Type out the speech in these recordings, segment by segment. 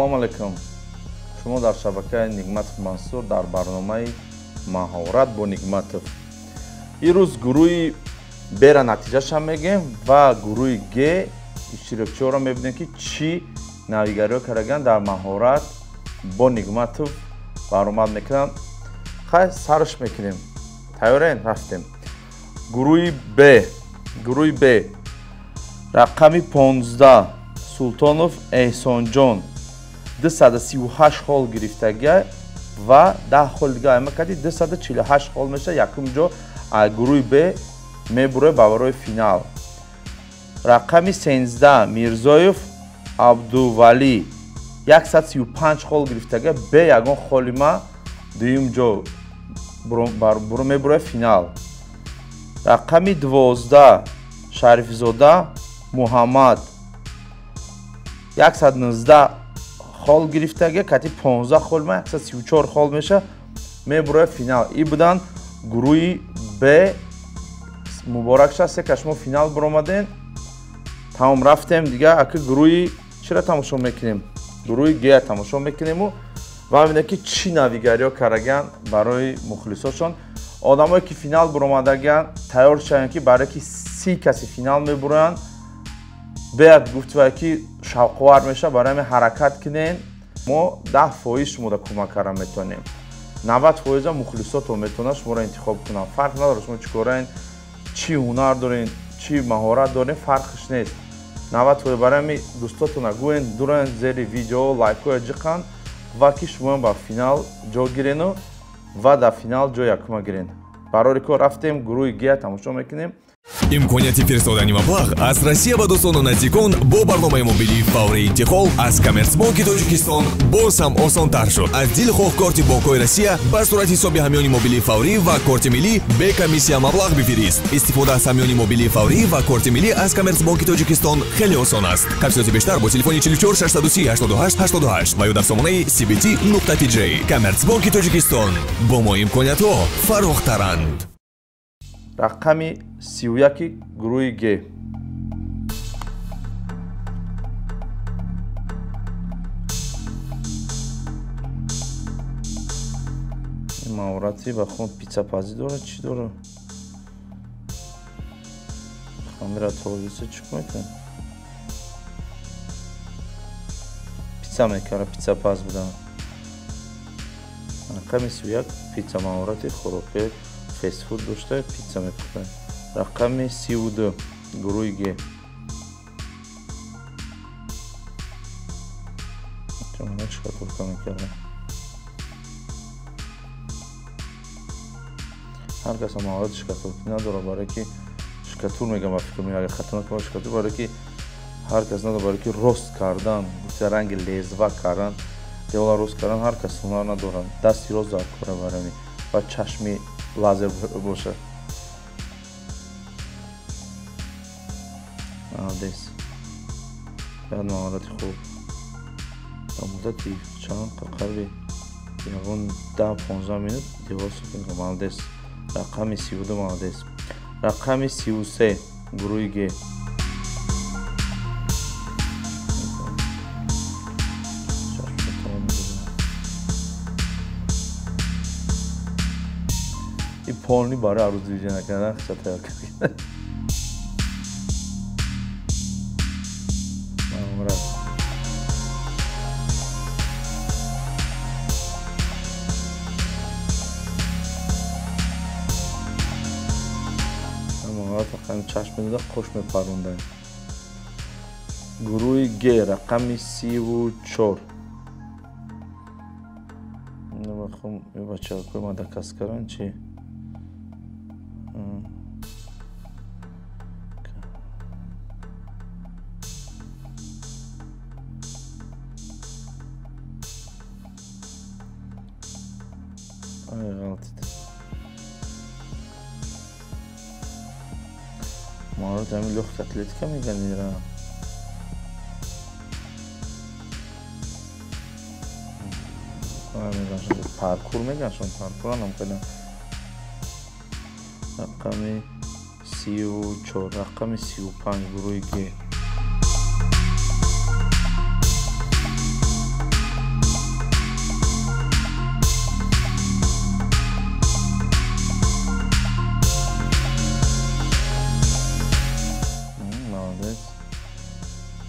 Ассалому алайкум. Шумо дар шабакаи Нигматов Мансур дар барномаи Маҳорат бо Нигматов. Имрӯз гурӯҳи Б-ра натиҷаша мегӯем ва гурӯҳи Г иштирокчиҳоро мебинем, ки чӣ навигариҳо кардаган дар Маҳорат бо Нигматов баромад мекунанд. Хай, сарш мекунем. Тайёрен? Рафтем. Гурӯҳи Б, гурӯҳи Б. Рақами 15 Султонов Эҳсонҷон 238 хол гирифтагия ва 10 хол дига айма кардӣ, 248 хол мешавад. Якум ҷо гурӯҳи Б мебурояд ба барои финал. Рақами 13 Мирзоев Абдувалӣ 135 хол гирифтагия, бе ягон холима дуюм ҷо мебурояд финал. Рақами 12 Шарифзода Муҳаммад 119 хол гирифтагия, кати 15 хол ма 134 хол меша, мебурояд финал. И будан гурӯҳи Б. Муборак шад, се ка шумо финал буромаден. Тамом, рафтем дига. Аки гурӯҳи чиро тамошо мекунем? Гурӯҳи Г тамошо мекунему ва мебинем, ки чӣ навигариҳо кардаган барои мухлисошон. Одамое ки финал буромадаган, тайёр шавем, ки барое ки 30 каси финал мебуроянд, беяд гуфтивай ки шавқовар мешавад. Барои ҳамин ҳаракат кунен. Мо 10% шуморо кӯмак карда метавонем, 90% мухлисотон метавонад шуморо интихоб кунанд. Фарқ надорад шумо чӣ кораен, чӣ ҳунар дорен, чӣ маҳорат дорен, фарқш нест. 90%. Барои ҳамин дӯстотона гӯен, дурен зери видео лайкҳоя ҷиқанд ва ки шумоам ба финал ҷо гирену ва дар финал ҷои якума гирен. Барори кор, рафтем, гурӯҳи Г тамошо мекунем. Имконияти фиристодани маблағ аз Россия ба дӯстону наздикон бо барномаи мобилии Фаврии интиқол аз Коммерсбонки Тоҷикистон боз ҳам осонтар шуд. Аз дилхоҳ корти бонкҳои Россия ба сурати ҳисоби ҳамёни мобилии Фаврӣ ва корти миллӣ бе комиссия маблағ бифирист. Истифода аз ҳамёни мобилии Фаврӣ ва корти миллӣ аз Коммерсбонки Тоҷикистон хеле осон аст. Тафсилоти бештар бо телефони 44 630 88 88 ва ё дар сомонаи cbt.tj. Коммерсбонки Тоҷикистон, бо мо имкониятҳо фарохтаранд. Рақами 31 гурӯҳи Г. Ин маҳорати ба хун питсапазӣ дорад, чӣ дорад? Хамира тозиса чӣ мекунад? Питса мекард, питсапаз будан. Рақами 31 питса, маҳорати хӯроки фестфуд дошта, питса мепухтанд. Рақами 32 гурӯҳи Г. Шкатулка мекардам. Ҳар кас маҳорати шкатулкӣ надорад, барое ки шкатул мегам, ба фикр меояд, агар хато накунам, шкатул, барое ки ҳар кас надорад, барое ки рост кардан, гуфта ранги лезва кардан, девола рост кардан ҳар кас ҳунар надорад. Дасти рост дар кора, барои ва чашми лазер бошад. Молодец. Баъд маҳорати хуб. Дар муддати чанд қариби ягон 10-15 минут девор сохтем. Молодец. Рақами 32, молодец. Рақами 33 гурӯҳи Г. И полни барои арӯз движение накардан хиса тайёр кард. Маҳорат. Маҳорат рақами чашм медода, қош мепаронда. Гурӯҳи Г рақами 34. Намехом бачаҳои Мадагаскаран чӣ? Ай, ғалтид. Маҳорат ҳамин лёгкая атлетика меган ира. Паркур меган, шон паркура ном кардам. Рақами 34, рақами 35 гурӯҳи Г.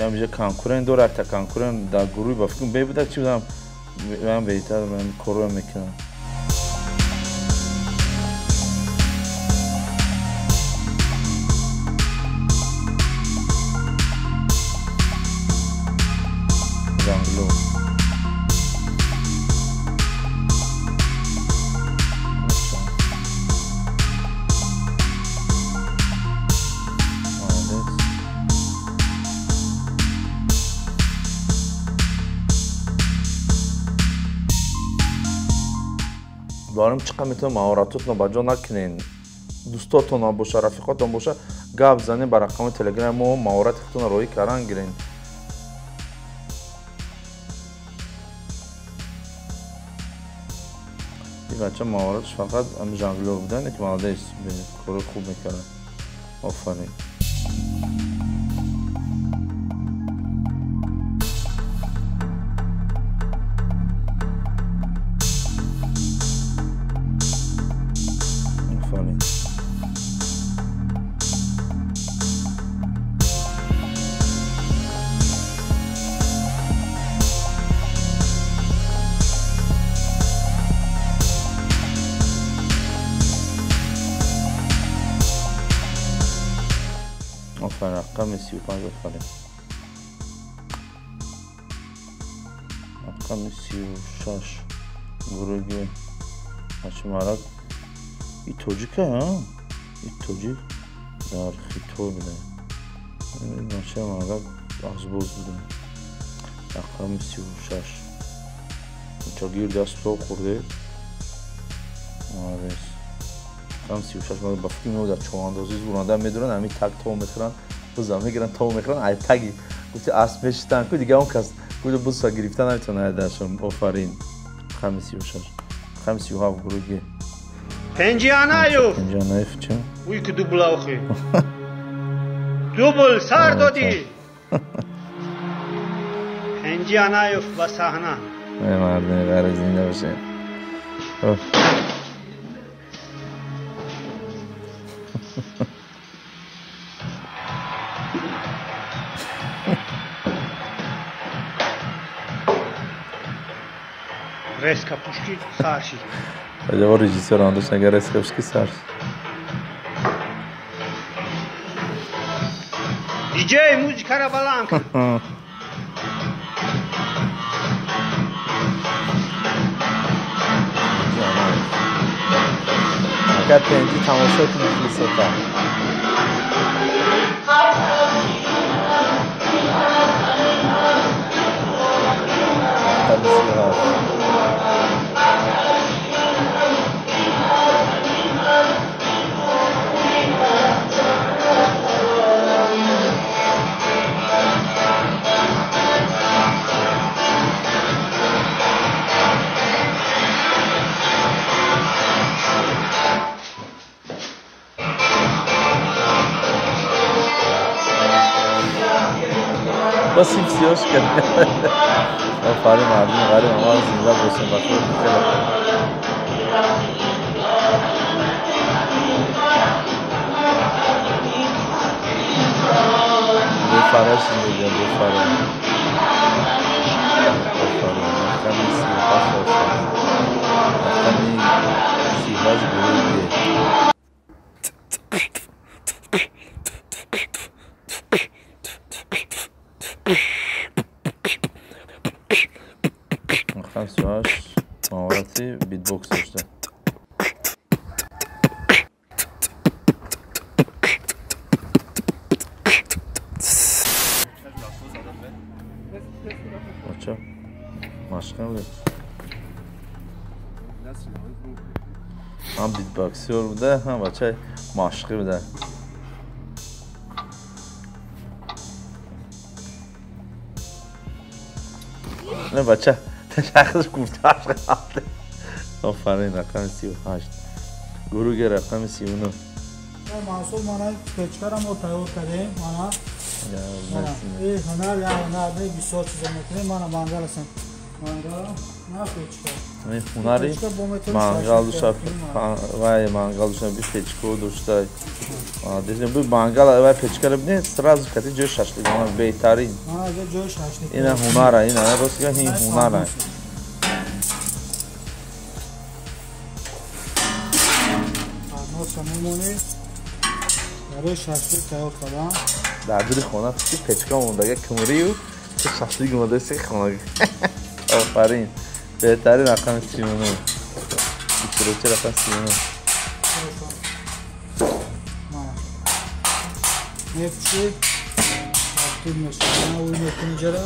Ям иҷа конкурент дора, якта конкурент дар гурӯҳи ба фикр бебуда чи будам, ям беҳтар корро мекунам. Жангло. Барем чӣ қадр метавонед маҳоратотонро ба ҷо накунед, дӯстотон боша, рафиқотон боша, гап занед ба рақами телеграми мо, маҳорати худтонро роҳӣ кардан гиред. Ин бача маҳораташ фақат ҳамин жонглёр будан, ки молодец, кори хуб мекард. Офарин. Офарин, рақами 35, офарин. Рақами 36 гурӯҳи Ҳачимарак. И тоҷика, и тоҷик дар Хитой буда. Ҳачимарак азбоз буда. Рақами 36. Чо гирди асбоб хӯрде. Молодец. Рақами 36 ба фикри мо дар човандозӣ зуранда медуранд, ҳамин так то мехӯранд, буза мегиранд, то мехӯранд, ай таги гуфти асп мешитанд, ку дига он кас гуфти буза гирифта наметавонад дашон. Офарин. Рақами 36. Рақами 37 гурӯҳи Пенҷианаев. Пенҷианаев чӣ? Уй ки дубла охи. Дубл сар додӣ. Пенҷианаев ба саҳна. Мардуми ғариб зинда бошед. Резко пушки сар шид. Аҷаба режиссёр андош агар резко пушки сар шид. Диҷей музикаро баланд кун. Агар пенҷи тамошо кун мухлисота. Рақами 37. Ба симсиёш кард. Офарин, мардуми ғариб ҳама зинда бошед, ба худ хеле хуб. Бефараш мегӯям, бефара. Офарин, рақами 37, офарин. Рақами 38 гурӯҳи Г. Рақами 38 маҳорати битбокс дошта. Бача машқа буда. Ҳам битбоксёр буда, ҳам бачаи машқӣ буда. Не бача ташаххус курташ рафт. Офарин, рақами 38. Гурӯҳи рақами 39. Мансур, мана печкара мо тайёр кардем, мана. Э ҳунар, я ҳунар, не бисёр чизо мекунем, мана мангал астем. Мангал, на печка. Ҳунари мангал душа вай мангал душа би печка дошта. Дидем мангал вай печкаро бинед, сразу кати ҷои шашлик, беҳтарин. Ҷои шашлик. Ина ҳунара, ина рост гап, ин ҳунара. Носа мемонед. Барои шашлик тайёр кардам. Дар дури хона печка мондага кумрию шашлик омода хона. Офарин. Беҳтарин рақами 39. Иштирокчи рақами 39. Мепӯши, тартиб мешавад. Ӯ мекунӣ ҷара.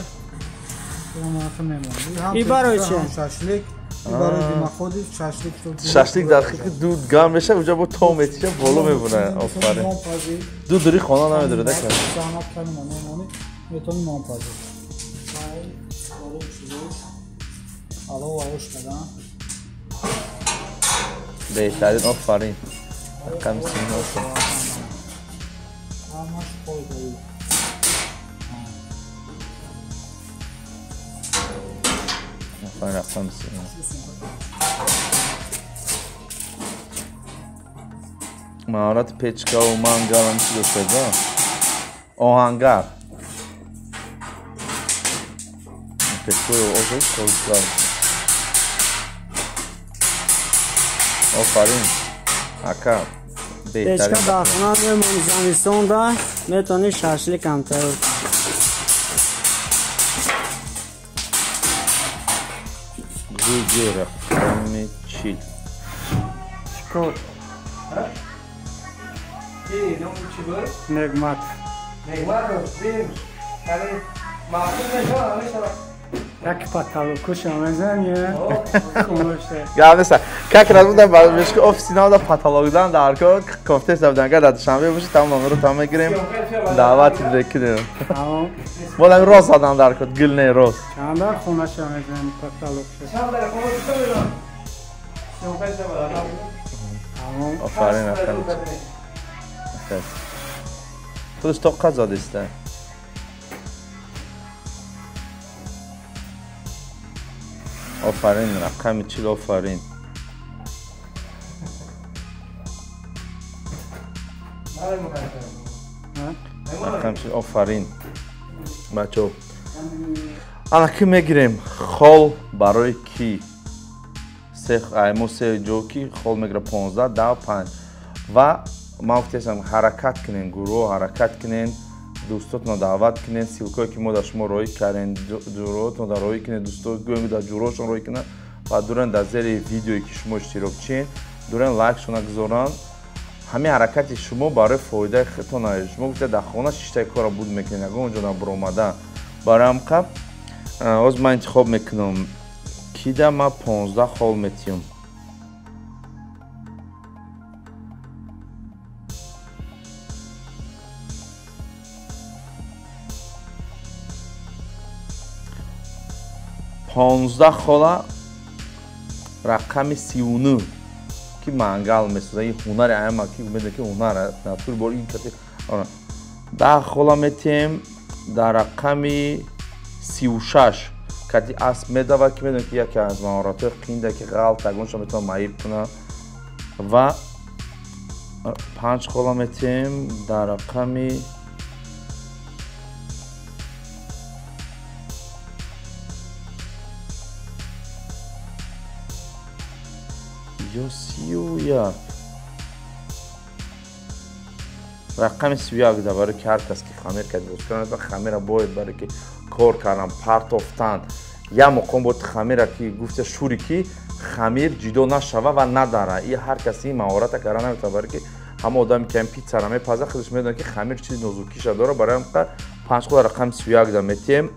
И барои чи? Шашлик. И барои димаходи шашлик. Шашлик дар хи дуд гам мешавад, уҷа бо то метиша боло мебурад. Офарин. Дуд дури хона намедурад, ака. Заҳмат камина мемонӣ, метавонӣ нон пазӣ. Алло, ош кардам. Беҳтарин, офарин. Рақами 39. Ҳамаш фоидаи. Офарин, рақами 39. Маҳорати печкаву мангалам чӣ доштед, оҳангар. Печкаи озод колгар. Офарин, ака, беҳтарин. Печка дар хона мемонӣ зимистонда, метавонӣ шашликам тайёр кунӣ. Гуги рақами 40. Чикор? Негмат. Як паталукуша мезанӣ? Гап нест. Как раз будам мешки офиси нав паталогдан дар кор кофте сабдан дар Душанбе боши, там номерро там мегирем. Даъват мекунем. Болам рост задан дар кор, гул не рост. Чанд дар хонаша мезанӣ паталукуша? Чанд дар хонаша мезанӣ? Офарин, офарин. Худаш тоқат задиста. Офарин, рақами 40, офарин. Рақами 40, офарин. Бачаҳо. Ана ки мегирем хол барои ки? Се мо се ҷо ки хол мегира 15, 10, 5. Ва ман гуфтаам ҳаракат кунен, гурӯҳ ҳаракат кунен, дӯстотонро даъват кунен, ссилкое ки мо дар шумо роҳӣ кардем, ҷуроотонро дар роҳӣ кунед, дӯсто гӯем дар ҷуроошон роҳӣ кунанд ва дурен дар зери видеое ки шумо иштирокчиен, дурен лайкшона гузоранд. Ҳамин ҳаракати шумо барои фоидаи худтон аст. Шумо гуфта дар хона шиштаи корро буд мекунед, ягон ҷо набуромада. Барои ҳамқа ҳозир ман интихоб мекунам, кида ман 15 хол метиҳам. 15 хола рақами 39 ки мангал месозад. Ин ҳунари аяма ки умедам ки ҳунар натур бор ин кати 10 хола метиҳем дар рақами 36 кати асп медавад, ки медонем ки яке аз маҳоратҳои қинда ки ғалт ягонша метавонад маиб кунад. Ва 5 хола метиҳем дар рақами 31. Рақами 31 да барои ки ҳар кас ки хамир кард боз кунад, хамира бояд барои ки кор кардан, партофтан, як муқом бояд хамира ки гуфта шури ки хамир ҷидо нашава ва надара. И ҳар кас ин маҳората карда наметавонад, барои ки ҳама одаме ки ҳам питсара мепазад, худаш медонад ки хамир чизи нозукиша дорад. Барои ҳамқа 5 хола рақами 31 да метиҳем.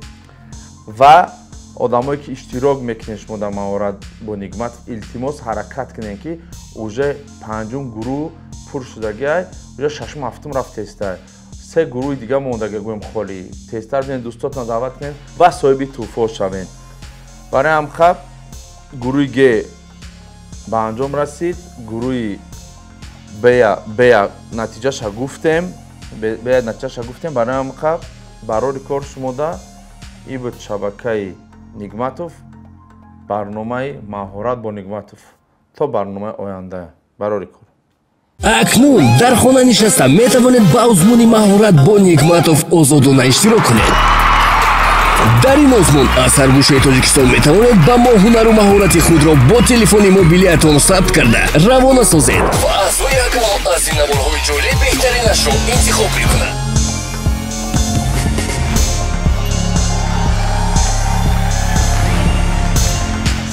Ва одамое ки иштирок мекунед шумо дар маҳорат бо Нигмат, илтимос ҳаракат кунед ки уже панҷум гурӯҳ пур шудагиай, уже шашум ҳафтум рафт тестай. Се гурӯҳи дига мондаги гӯем холӣ. Тезтар бинед, дӯстотон даъват кунед ва соҳиби тӯҳфо шавед. Барои ҳамқа гурӯҳи Г ба анҷом расид. Гурӯҳи Б натиҷаша гуфтем, Б натиҷаша гуфтем. Барои ҳамқа барори кор шумода ин буд шабакаи Нигматов. Барномаи маҳорат бо Нигматов. То барномаи оянда. Барори кор. Акнун дар хона нишаста метавонед ба озмуни маҳорат бо Нигматов озодона иштирок кунед. Дар ин озмун аз ҳар гӯшаи Тоҷикистон метавонед ба мо ҳунару маҳорати худро бо телефони мобилиятон сабт карда равона созед ва аъзои ҳакамон аз ин наворҳои ҷолиб беҳтаринашро интихоб мекунанд.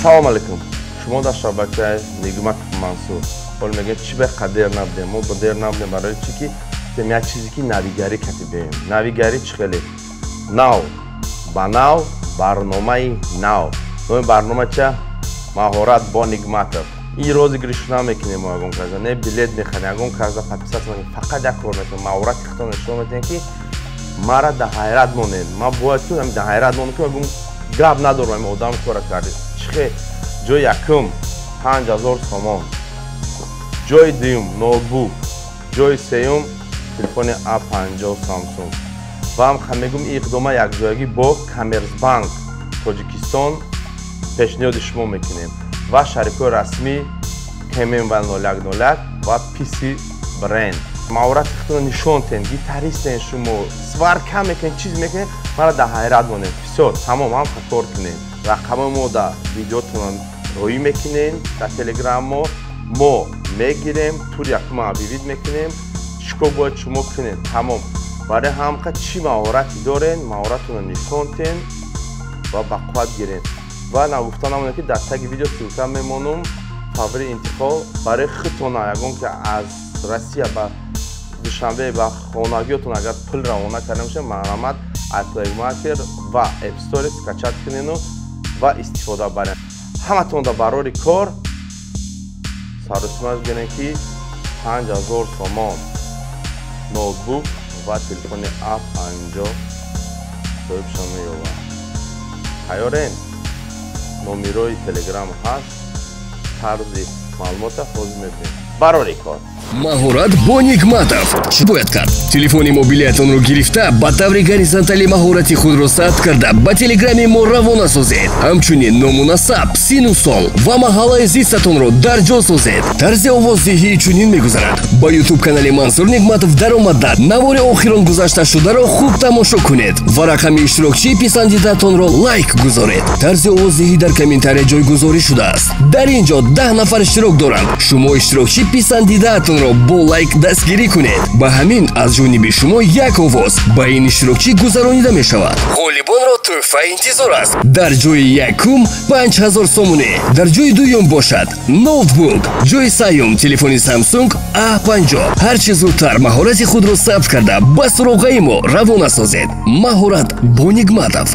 Салом алейкум. Шумо дар шабакаи Нигматов Мансур. Ҳол мегӯяд чӣ ба қадер набудем? Мо ба дер набудем барои чӣ ки тем як чизе ки навигарӣ катибем. Навигарӣ чӣ хеле? Нав. Ба нав, барномаи нав. Номи барнома ча? Маҳорат бо Нигматов. Ин розыгрыш намекунем мо ягон каза, не билет мехарем, ягон каза подписаться мекунем. Фақат як кор мекунем. Маҳорати худтон нишон медиҳем ки мара дар ҳайрат монед. Ман бояд ки дар ҳайрат монам ки ягон гап надорам, ин одам кора кард. Чӣ хел? Ҷои якум 5000 сомон. Ҷои дуюм ноутбук, ҷои сеюм телефони A50 Samsung. Ва ҳам мегӯм ин иқдома якҷоягӣ бо Коммерсбанк Тоҷикистон пешниҳоди шумо мекунем ва шарикҳои расмӣ KMM 0101 ва PC Brand. Маҳорати худтонро нишон тен, гитаристен шумо, сварка мекунед, чиз мекунед, мара дар ҳайрат монед. Всё, тамом, ҳам кор кунед. Рақами мо дар видеотон роӣ мекунем, дар Телеграм мо мегирем, тур якума объявить мекунем, чӣ кор бояд шумо кунед, тамом. Барои ҳамқа чӣ маҳорате дорен, маҳоратонро нишон тен ва ба қувват гирен. Ва нагуфта намонед ки дар таги видео ссылка мемонам, фаври интиқол барои худтон, ягон ки аз Россия ба Душанбе ба хонагиётон агар пул равона карда бошед, марҳамат Play Market ва App Store скачать кунену ва истифода баред. Ҳаматон дар барори кор сарусимаш гирен ки 5000 сомон ноутбук ва телефони A50 соҳибшон меёбад. Тайёрен? Номерои Телеграм ҳаст, тарзи маълумота ҳозир мебинем. Барори кор. Маҳорат бо Нигматов. Чӣ бояд кард? Телефони мобилиятонро гирифта ба таври горизонталӣ маҳорати худро сабт карда ба телеграми мо равона созед. Ҳамчунин ному насаб, сину сол ва маҳаллаи зистатонро дар ҷо созед. Тарзи овоздиҳӣ чунин мегузарад. Ба ютуб канали Мансур Нигматов даромада навори охирон гузашташударо хуб тамошо кунед ва рақами иштирокчии писандидатонро лайк гузоред. Тарзи овоздиҳӣ дар комментария ҷойгузорӣ шудааст. Дар ин ҷо 10 нафар иштирок доранд. Шумо иштирокчии писандидаатонро бо лайк дастгирӣ кунед. Ба ҳамин аз ҷониби шумо як овоз ба ин иштирокчӣ гузаронида мешавад. Ғолибонро тӯҳфа интизор аст. Дар ҷои якум 5000 сомонӣ, дар ҷои дуюм бошад ноутбук, ҷои сеюм телефони Samsung A50. Ҳарчи зудтар маҳорати худро сабт карда ба суроғаи мо равона созед. Маҳорат бо Нигматов.